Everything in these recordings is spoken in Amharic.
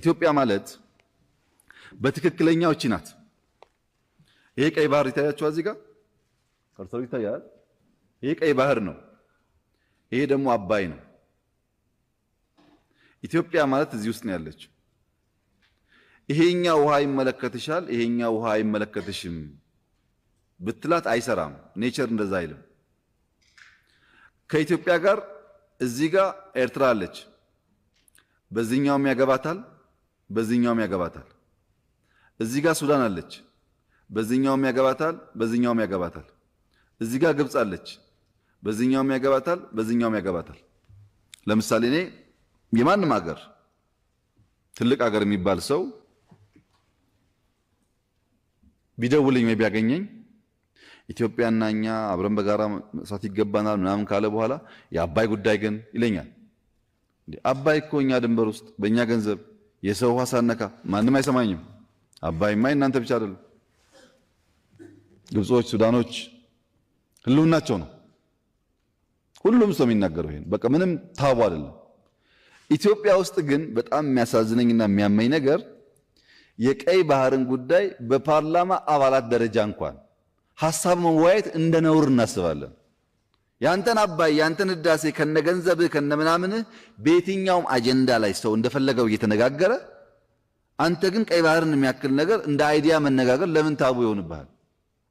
ኢትዮጵያ ማለት በትክክለኛው እቺ ናት። ይሄ ቀይ ባህር ይታያችኋል። እዚህ ጋር cursor ኡ ይታያል። ይሄ ቀይ ባህር ነው። ይሄ ደግሞ አባይ ነው። ኢትዮጵያ ማለት እዚህ ውስጥ ነው ያለችው። ይሄኛው ውሃ ይመለከትሻል፣ ይሄኛው ውሃ አይመለከትሽም ብትላት አይሰራም። Nature እንደዛ አይልም። ከኢትዮጵያ ጋር እዚህ ጋር ኤርትራ አለች። በዚህኛውም ያገባታል፣ በዚህኛውም ያገባታል። እዚህ ጋር ሱዳን አለች። በዚህኛውም ያገባታል፣ በዚህኛውም ያገባታል። እዚህ ጋር ግብፅ አለች። በዚህኛውም ያገባታል፣ በዚህኛውም ያገባታል። ለምሳሌ እኔ የማንም ሀገር ትልቅ ሀገር የሚባል ሰው ቢደውልኝ ወይ ቢያገኘኝ ኢትዮጵያና እኛ አብረን በጋራ መስራት ይገባናል ምናምን ካለ በኋላ የአባይ ጉዳይ ግን ይለኛል። አባይ እኮ እኛ ድንበር ውስጥ በእኛ ገንዘብ የሰው ውሃ ሳነካ ማንም አይሰማኝም። አባይማ እናንተ ብቻ አይደለም፣ ግብጾች፣ ሱዳኖች ህልውናቸው ነው። ሁሉም ሰው የሚናገረው ይሄን በቃ ምንም taboo አይደለም። ኢትዮጵያ ውስጥ ግን በጣም የሚያሳዝነኝና የሚያመኝ ነገር የቀይ ባህርን ጉዳይ በፓርላማ አባላት ደረጃ እንኳን ሀሳብ መወያየት እንደ ነውር እናስባለን። ያንተን አባይ ያንተን ህዳሴ ከነገንዘብህ ከነምናምንህ በየትኛውም አጀንዳ ላይ ሰው እንደፈለገው እየተነጋገረ አንተ ግን ቀይ ባህርን የሚያክል ነገር እንደ idea መነጋገር ለምን taboo ይሆንብሃል?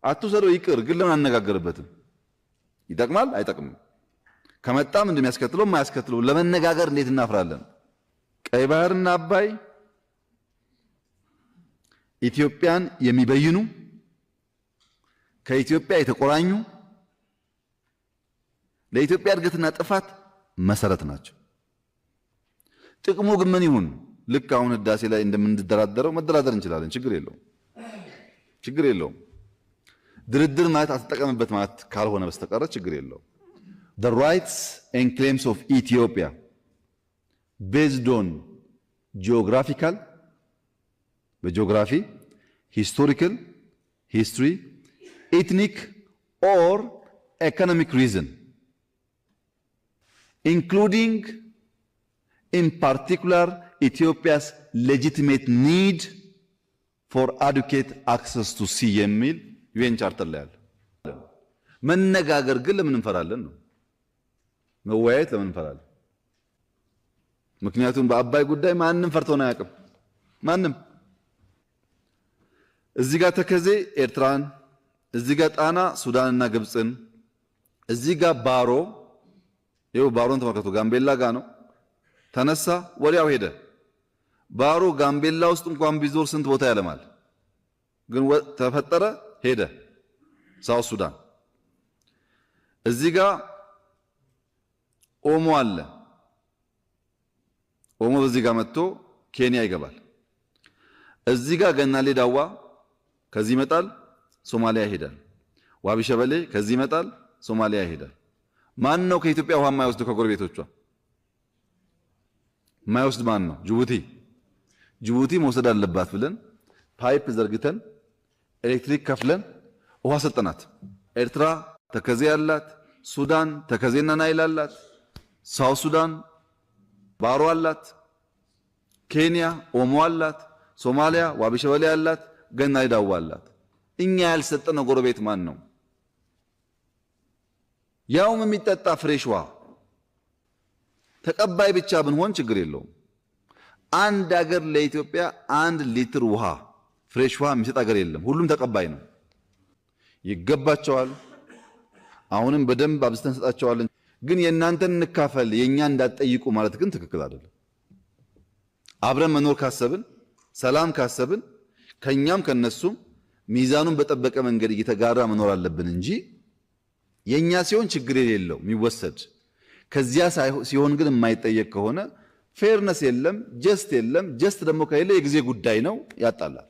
አትውሰደው ይቅር፣ ግን ለምን አነጋገርበትም? ይጠቅማል አይጠቅምም? ከመጣም እንደሚያስከትለው የማያስከትለው ለመነጋገር እንዴት እናፍራለን? ቀይ ባህርና አባይ ኢትዮጵያን የሚበይኑ፣ ከኢትዮጵያ የተቆራኙ፣ ለኢትዮጵያ እድገትና ጥፋት መሰረት ናቸው። ጥቅሙ ግን ምን ይሁን? ልክ አሁን ህዳሴ ላይ እንደምንደራደረው መደራደር እንችላለን። ችግር የለውም፣ ችግር የለውም። ድርድር ማለት አትጠቀምበት ማለት ካልሆነ በስተቀረ ችግር የለውም። The rights and claims of Ethiopia based on geographical በ geography፣ historical history፣ ethnic or economic reason, including in particular Ethiopia's legitimate need for adequate access to sea የሚል UN Charter ላይ አለ። መነጋገር ግን ለምን እንፈራለን ነው። መወያየት ለምን እንፈራለን? ምክንያቱም በአባይ ጉዳይ ማንም ፈርቶን አያውቅም። ማንም። እዚህ ጋር ተከዜ ኤርትራን፣ እዚህ ጋር ጣና ሱዳንና ግብፅን፣ እዚህ ጋር ባሮ፣ ይኸው ባሮን ተመልከቱ። ጋምቤላ ጋ ነው። ተነሳ፣ ወዲያው ሄደ። ባሮ ጋምቤላ ውስጥ እንኳን ቢዞር ስንት ቦታ ያለማል። ግን ተፈጠረ፣ ሄደ South Sudan። እዚህ ጋር ኦሞ አለ። ኦሞ በዚህ ጋር መጥቶ ኬንያ ይገባል። እዚህ ጋር ገናሌ ዳዋ ከዚህ ይመጣል፣ ሶማሊያ ይሄዳል። ዋቢ ሸበሌ ከዚህ ይመጣል፣ ሶማሊያ ይሄዳል። ማን ነው ከኢትዮጵያ ውሃ የማይወስድ? ከጎረቤቶቿ የማይወስድ ማን ነው? ጅቡቲ። ጅቡቲ መውሰድ አለባት ብለን pipe ዘርግተን ኤሌክትሪክ ከፍለን ውሃ ሰጠናት። ኤርትራ ተከዜ አላት፣ ሱዳን ተከዜና ናይል አላት፣ South Sudan ባሮ አላት፣ ኬንያ ኦሞ አላት፣ ሶማሊያ ዋቢ ሸበሌ አላት፣ ገናሌ ዳዋ አላት። እኛ ያልሰጠነው ጎረቤት ማን ነው? ያውም የሚጠጣ fresh ውሃ። ተቀባይ ብቻ ብንሆን ችግር የለውም። አንድ አገር ለኢትዮጵያ 1 ሊትር ውሃ fresh ውሃ የሚሰጥ አገር የለም። ሁሉም ተቀባይ ነው። ይገባቸዋል። አሁንም በደንብ አብዝተን እንሰጣቸዋለን። ግን የእናንተን እንካፈል የእኛ እንዳትጠይቁ ማለት ግን ትክክል አይደለም። አብረን መኖር ካሰብን፣ ሰላም ካሰብን ከኛም ከነሱም ሚዛኑን በጠበቀ መንገድ እየተጋራ መኖር አለብን እንጂ የኛ ሲሆን ችግር የሌለው የሚወሰድ ከዚያ ሲሆን ግን የማይጠየቅ ከሆነ fairness የለም፣ justice የለም። Justice ደግሞ ከሌለ የጊዜ ጉዳይ ነው፣ ያጣላል።